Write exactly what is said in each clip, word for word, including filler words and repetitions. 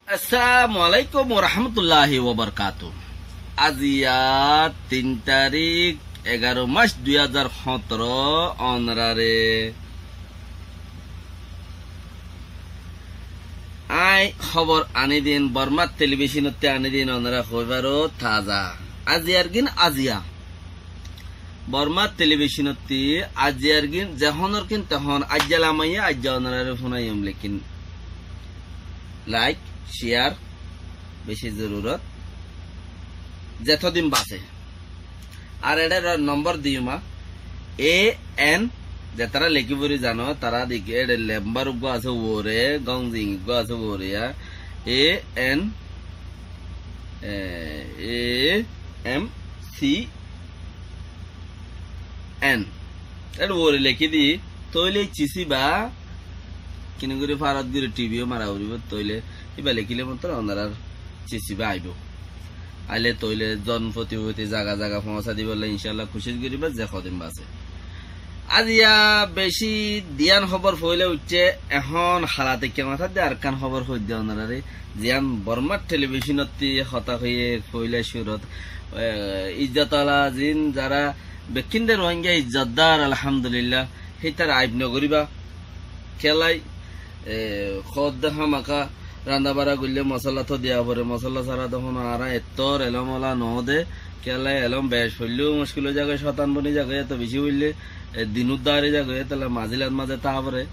Assalamu alaikum warahmatulláhi wabarakátuhu. Aziya tin tarík, egaro mac dui házar hóñtoro, onoráre aññí hóbor aní din, Bormá telibicónottí aní din, onorá hoóibaró taza. Aziyar gín aziya. Bormá telibicónottí aziyar gín, zehónor gín tehón, aijja lamaiyé, aijja onoráre fúnaiyum, lekin laik, ciyar beci zorurot, zetodin basé. Ar eçé nombor diyum, A N, zetará lekí fori zano, tará deki eçé lembár uggúa asé uore, góng zing uggúa asé uore, A N, e, A M C N. Eçé uore lekí di, tóile cisíba, kinuguri farot guri T V ó mara foribó, tóile íba lekíle mottor onorár cisíba aibó. Aile tóile zon foti foti zaga zaga foóñsa dibolla incálla kucíc goríba, ze hodin basé. Aziya beci diyan hóbor foóila uiththé, ehón halate kemot adde arekkán hóbor hoóidde onoráre, ziyán Bormá telibicónottí hotá hoiyé foóila cúrot, e, izzot ola zin zará bekkín de Rohingya izzotdar, alhamdulillah, hítara aib nogoríba. Kiyólla, e, hoódde hámaka randa bara goillé mosolla tó diya foré, mosolla sára de hono añára ettór elóm ola noóde, kiyólla elóm bec foillé muckil ói zagói, cótan boni zagói, eto bicí foillé, e, din uddar ói zagói, etolla mazilat mazé táa foré.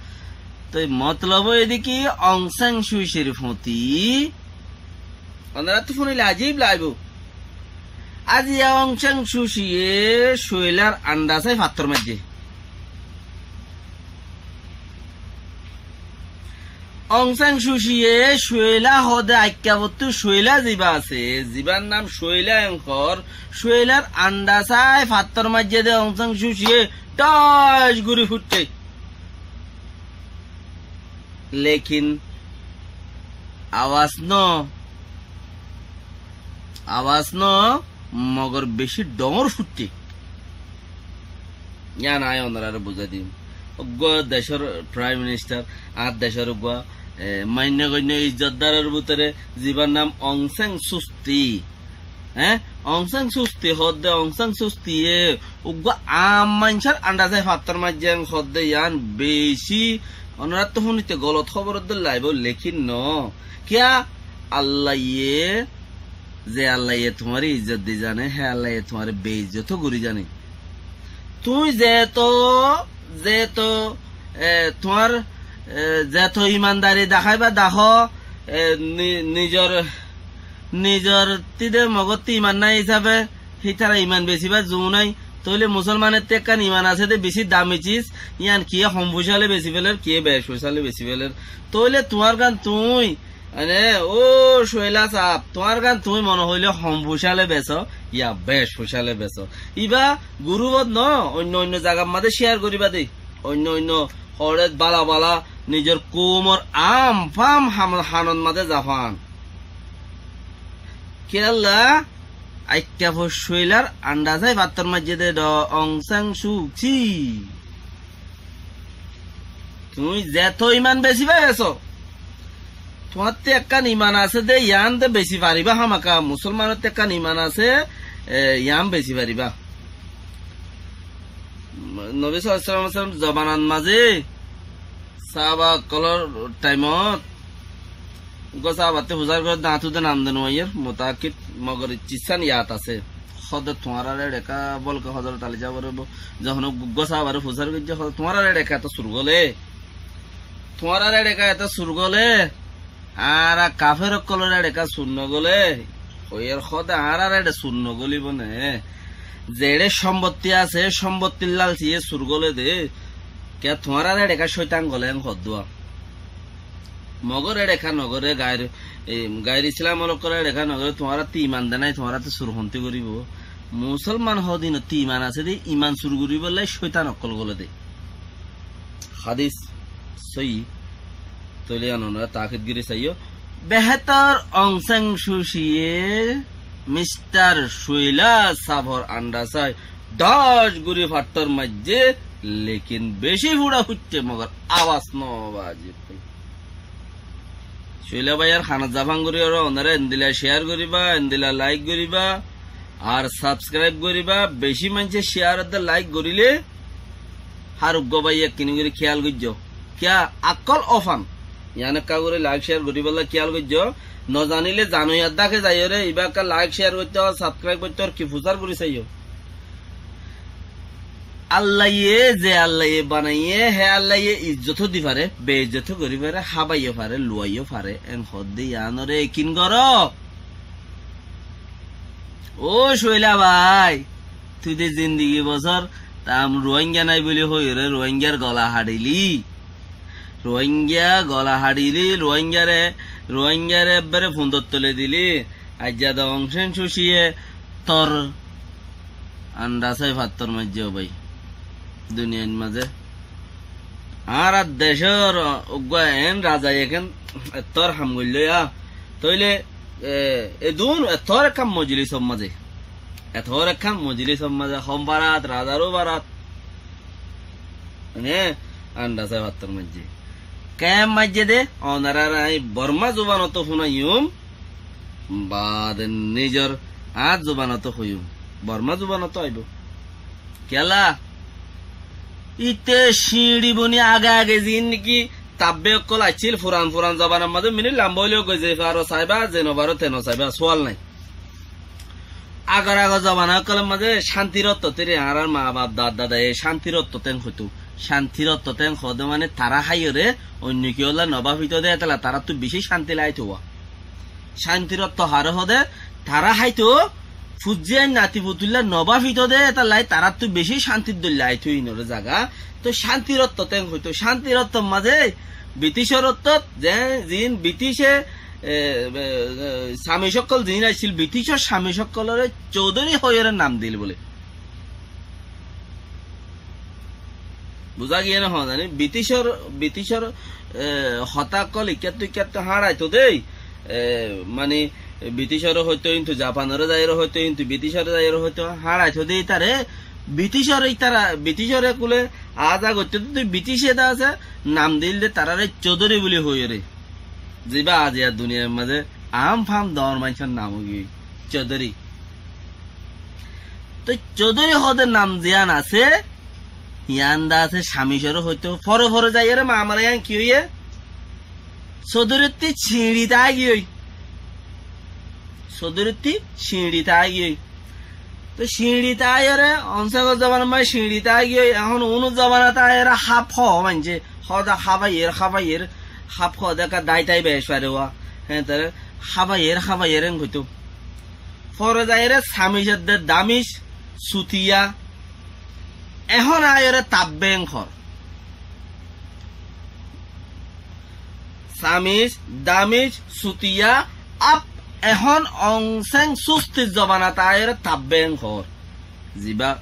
Toi motolob óilde ki, Aung San Suu Kyi r foti, onoráttu fúnile ajib laibó. Aziya Aung San Suu Kyi ye Coilár andasái fattór maijjé. Aung San Suu Kyi ye Coilá hoóde aikkafottú Coilá zibá asé, zibár nam Coilá enkor, Coilár andasái fattór maijjé de Aung San Suu Kyi ye ṭác guri fuiththé. Lekin awas no, awas no, mogor bicí dhoóñr fuiththé. Yían aññí onoráre buzái diyum. Uggúa decór Prime Minister, añár decór uggúa, e, mainno goinno izzotdaror bútore zibár nam Aung San Suu Kyi. Eé? Aung San Suu Kyi hoódde, Aung San Suu Kyi ye uggúa aam maincór andasái fattór maijjé hoódde yían bicí, onoráttu fúnite golot hóbor dóilla laibó, lekin noó. Kiyá? Allaye, ze Allaye tuáñre izzot di zane, hé Allaye tuáñre beizzot ó gorí zane. Tuñí zeto, zeto, e, tuáñr, e, zeto imandari deháiba dehó, e, ni-, nizor, nizor tí de mogottí iman nái hísafe, hítara iman besibár zuu nái. Tóile musolmanottí ekkán iman asé de bicí dami ciz, yían kiyé hom foicále besi féler, kiyé bec foicále besi féler. Tóile tuáñrgán tuñí, mane, ó Coilá saab, tuáñrgán tuñí mone hoilé hom foicále beso, ya bec foicále beso. Ibá gurúbot noó, oinno oinno zagar mazé cíyar goríba de. Oinno oinno hoçé bála bála nizor koumor aam faam ham-, hanot mazé zafán. Kiyólla, aikkafottú Coilár andasái fattór maijjé de dho Aung San Suu Kyi. Tuñí zeto iman besibá beso. Tuáñttú ekkán iman asé de yían de besi faribá hámaka. Musolmanottú ekkán iman asé, e, yían besi faribá. Nobi sallallahu alaihi wasallam zobanat mazé sáhaba ókkolór thaimot uggúa sáhabattí fusár goré, dañtú de nam de nuaiyér, mutaakkid, mogor issán yad asé. Hóde tuáñráre eçeká, bólke Hozorot Ali sáhabore bo-, zehón uggúa sáhabare fusár goijjé, hóde tuáñráre eçeká eto sur gólé. Tuáñráre eçeká eto sur gólé. Añára kafér ókkolóre eçeká sur nogólé. Hoiyér hóde añáráre eçe sur nogólibó né. Zeçé cómbottí asé, cómbottír lálciye sur gólé dé. Kiyá tuáñráre eçeká cóitan gólé en hoddúa. Mogor eçeká nogoré, gair, e, gair Islam ókkol eçeká nogoré, tuáñrattú iman de nái, tuáñrattú sur hontí goríbo. Musolman hodinottú iman asé dé, iman sur goríbolla cóitan ókkol gólé dé. Hadis sóiyi. Tóile yían onorá taakid gorí saiyó. Behétor Aung San Suu Kyi ye Mistar Coilá sáfor andasái dhoc gorí fattór maijjé, lekin bicí fúça fuitté, mogor abas no bajé. Coila báiyor hanat zafán gorí ore onora endilla share goríba, endilla like goríba, ar subscribe goríba. Beci maincé share edde like goríle hár uggwá báiye ekkín gorí kéyal goijjó. Kiyá akkól ofán. Yián ekká gorí like share goríbolla kéyal goijjó. No zanile zanoiyar dáke zaiyóre ibá ekká like share goitté, subscribe goitté, ar ki fusár gorí saiyó. Allaye, ze Allaye banaiye, hé Allaye izzot ó di fare, beizzot ó gorí fare, hábaiyó fare, luwaiyó fare, en hoódde yiánore ekín goró. Ó Coila bái, tui de zindigi bosór tam Ruáingga nái buli hoiyóre Ruáinggar gola haçili. Ruáingga gola haçili, Ruáinggare, Ruáinggare ebbere fundor tole dili. Aijja de Ong San Suu Kyi ye tor andasai fattor maijjé ó bái. Duniyair mazé añárar decór uggwá en razaye ekkán ettór ham goilló ya. Tóile, e, edún ettór ekkán mojlisor mazé, ettór ekkán mojlisor mazé hom farat, razaró farat. Mane, andasai fattor maijjé. Ken maijjé de, onorare añí Borma zubanot fúnaiyum, baade nizor añár zubanot hoiyum. Borma zubanot aibó. Kiyólla? Íte ciñçi boni age age ziín niki tabbe ókkol accíl, furan furan zobanar mazé minit lamba óileyo goi zai faro saiba, ze no faro te no saiba, sual nái. Agor agor zobana ókkolor mazé cántir otto teri añárar maa baf, dat dadaye cántir otto ten hoitó. Cántir otto ten hoóde mane tará háiyoré oinno kiyólla no báfito dé, étella taráttu bicí cánti laito. Cántir otto haré hoóde tará háito, fuzzíain nati futuilla no báfito dé, étella taráttu bicí cántir dóilla aito inoré zaga. Tói cántir otto ten hoitó, cántir ottor mazé Briticor ottót, ze, ziín Britice, e, e, e, samic ókkol ziín accíl, Briticor samic ókkolore Coudhuri hoiyóre nam diíl bóle. Buzá giyé né hoó zani? Briticor, Briticor, e, hotá ókkol ikkáttu ikkáttu háñçaito dé, e, mani, Briticore hoitó, kintu Japanore zaiyóre hoitó, kintu Briticore zaiyóre hoitó, háñçaito dé ítare, Briticor ítara, Briticor ekule aza goittó dé, Britice de asé, nam diíl dé tarare Coudhuri buli hoiyóre. Ziba aziya duniyair mazé am fam dor maincór nam óigiyoi Coudhuri. Tói Coudhuri hoóde nam ziyán asé, yián de asé samicoré hoitó, fore fore zaiyóre mamala yián ki óiye? Coudhurittí ciñçit aáigiyoi. Coudhurittí ciñçit aáigiyoi. Tói ciñçit aáiyore, Ong Sangor zobanat mazé ciñçit aáigiyoi, ehón unór zobanat aáiyore háf hoó maincé, hoóde hábaiyér, hábaiyér, háf hoóde ekká dái tái bec fare wá. Héen taré hábaiyér, hábaiyér en hoitó. Fore zaiyóre samic edde damic, sutiya, ehón aáiyore tabbe en hoór. Samic, damic, sutiya, ap, ehón Ong Seng Sustir zobanat aáiyore tabbe en hoór. Ziba,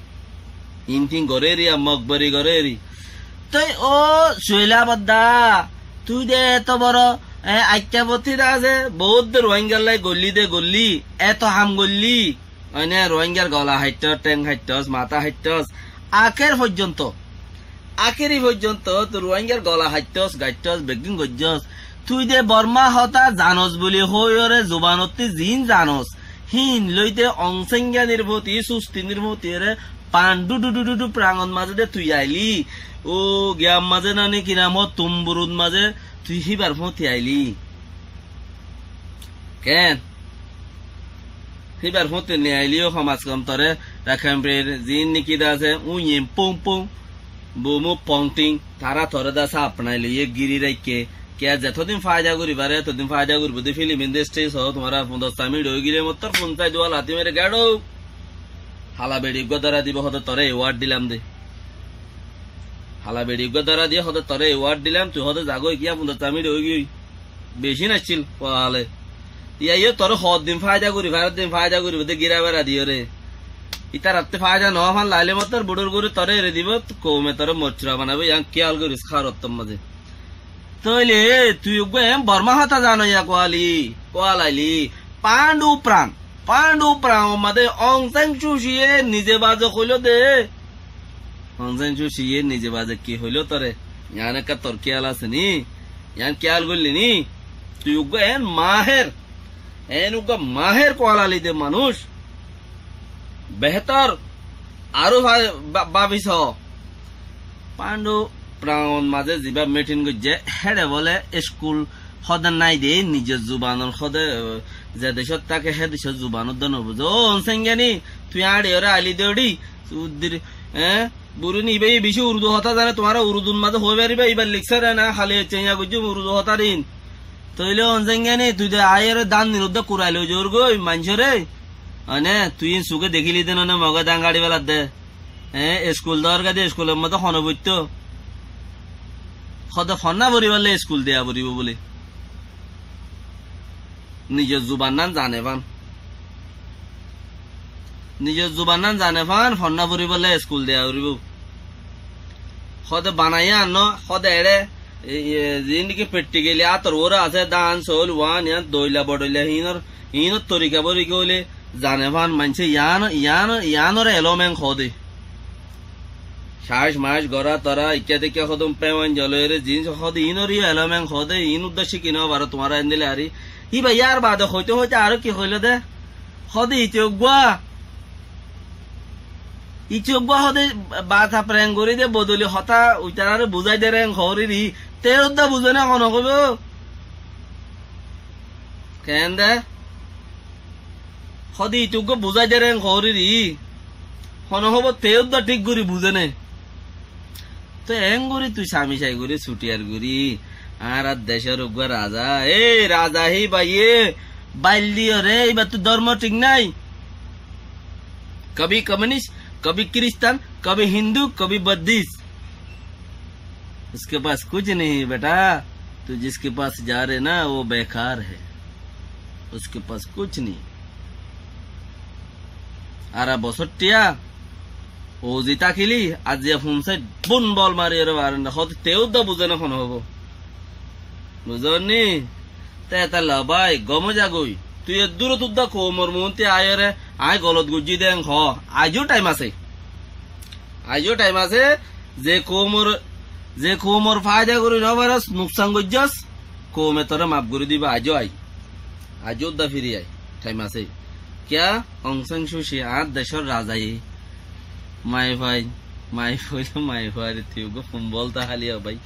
intin goréri, a mokbori goréri. Tói ó Coila bodda, tui de eto boro, e, aikká botí de asé, bout de Ruáinggallai goillí de goillí, eto ham goillí. Óine Ruáinggar gola haittos, théng haittos, matá haittos, akér foijjonto, akéri foijjonto tui Ruáinggar gola haittos, gaittos, beggín goijjos. Tui de Borma hotá zanos buli hoiyóre zubanottí ziín zanos, híin lói de Ong Seng gíyanir foti, sustinir foti ore, pan dhu dhu dhu dhu dhu prangot mazé de tui ailí, ó giyar mazé nani ki nam hoó, Tumburut mazé tui híbar foti ailí. Keén? Híbar fúinti neailíyo hom az hom toré Rakhine Front ziín niki de asé, uññim púñ púñ, bumu pongting, tará toré de asé apnai loiyé gíri raikké. Kiyá zetodin fáida gorí faré, etodin fáida goríbo de film industry só, tuáñra fúndor samir ói gilé mottor fún sai duwa lati meri gaçó. Hala beçi uggúa dóra dibo, hóde toré award dilam de. Hala beçi uggúa dóra diye hóde toré award dilam, tui hóde zagói, kiyá fúndor samir ói giyói. Beci naccíl, fuále. Iyá iyó toré hoddin fáida gorí, fareddin fáida goríbo de gíra bera diyóre. Ítarattú fáida no fán lailé mottor buçur gorí toré ere dibo, koume toré morcura banaibo, yián kiyál goris hár ottor mazé. Tóile tui uggúa en Bormá hotá zanoiya kuáli, kuálaili. Páñdu pran, Páñdu pran mazé Ong Seng Suci ye nize baze hoiló de. Ong Seng Suci ye nize baze ki hoiló toré? Yián ekká tor kiyál asé ni? Yián kiyál goillí ni? Tui uggwá en mahér, en uggwá mahér kualali de manúic. Behétor aró bá-, bá-, báfi soó. Pándu Praon mazé zibá mithín goijjé, héçe bóle eskul hóde nái de, nizor zubanor hóde, ze decót táke hé decór zuban uddá nobuzó. Ó Onsáingani, tui añáre yóre aili de óri, uddir, eé, buruni ibá bicí Urdu hotá zane, tuáñra Urdun mazé hoói faribá, ibá liksáre na, háli ceiña goijjé Urdu hotár in. Tóile Onsáingani, tui de aiyóre dán din uddá kurai loi zoór goi maincóre. Óne, tui in suké dekíli de none Mogé dán gaçi félar de. Eé, eskul dór gade, eskulor modde hone boittó. Hóde fonná foribálla eskul deya foribó bóli. Nizor zuban nan zane fán. Nizor zuban nan zane fán, fonná foribálla eskul deya foribó. Hóde banaiyé anno, hóde eçé, e, e, zindigi practically átor uore asé, dán, soil, uán, yián, doila, bodoila, hínor, hínor torika borika óile zane fán maincé, yián, yián, yiánore elóm en hoóde. Cáñc mac gorá torá, ikká tikká hodún péwan zoloiyóre, zin hoóde, hínor yó elóm en hoóde, hín uddá cíki no faró tuáñra endilla ari. Íba yár baade hoité hoité aró ki hoiló de? Hóde ite uggwá. Ite uggwá hóde bata preng gorí de bodoli hotá uitarare buzái de reng hoóri ri. Te uddá buzé né hono hoibó? Keén de? Hóde ite uggwá buzái de reng hoóri ri. Hono hoibó te uddá thík gorí buzé né. Toi engorí tui samisai gorí, sutiyar gorí, añárar decór uggwá raza, e raza híba ye, bail diyoré, íbattú dórmo thík nái. کبھی کمیونسٹ، کبھی کرسچن، کبھی ہندو، کبھی بدھسٹ۔ اس کے پاس کچھ نہیں بیٹا، تو جس کے پاس جا رہے نا، وہ بیکار ہے۔ اس کے پاس کچھ نہیں۔ Ara bosór thiya, uzi tákili, aziya fun sáit bun bol mari ore baranda, hóde te uddá buzé né hono hoibó. Buzón ni? Te etolla bái, gom ói zagói. Tui eddúrot uddá koumor muúnti aiyóre, aññí golot goijjí de en hoó. Aijjó thaim asé. Aijjó thaim asé, ze koumor, ze koumor faida gorí no faros, nuksan goijjós, koume toré maf gorí dibo, aijjó ai. Aijjó uddá firi ai, thaim asé. Kiyá? Ong Sang Suu Kyi añár decór raza ye. Maifua, maifua, maifuare tui uggwá fun bolta háli ó bái.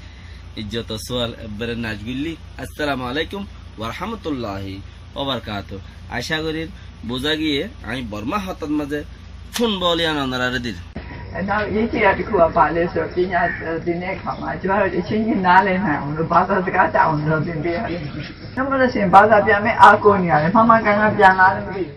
Ijjotor sual ebbere nac goillí. Assalamu alaikum wa rahmatullahi wa barakatuhu. Acá gorír buzá giyé, aññí Bormá hotát mazé fun bol yián onoráre dir. နောက်ရေးကြည့်ရတစ်ခုကဘာလဲဆိုတော့ပညာသင်တဲ့အခါမှာကျမတို့အချင်းချင်းနားလည်နိုင်အောင်လို့ဘာသာစကားတတ်အောင်လုပ်သင်ပေးရတယ်။နောက်မှလို့ရှိရင်ဘာသာပြန်မဲ့အားကိုးနေရတယ်။မှန်မှန်ကန်ကန်ပြန်လာတယ်မသိဘူး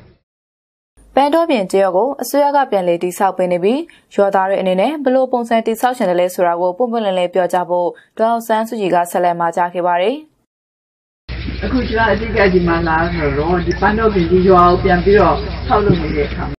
။ ပန်းတောပြင်ကျေးရွာကိုအစိုးရကပြန်လည်တည်ဆောက်ပေးနေပြီးရွာသားတွေအနေနဲ့ဘယ်လိုပုံစံတည်ဆောက်ချင်တယ်လဲဆိုတာကိုပွင့်ပွင့်လင်းလင်းပြောကြားဖို့ဒေါ်အောင်ဆန်းစုကြည်ကဆက်လက်မှာကြားခဲ့ပါတယ်။ အခုကျွန်တော်အဓိကဒီမှာလာတော့ဒီပန်းတောပြင်ဒီရွာကိုပြန်ပြီးတော့ဆောက်လုပ်နေတဲ့အခါ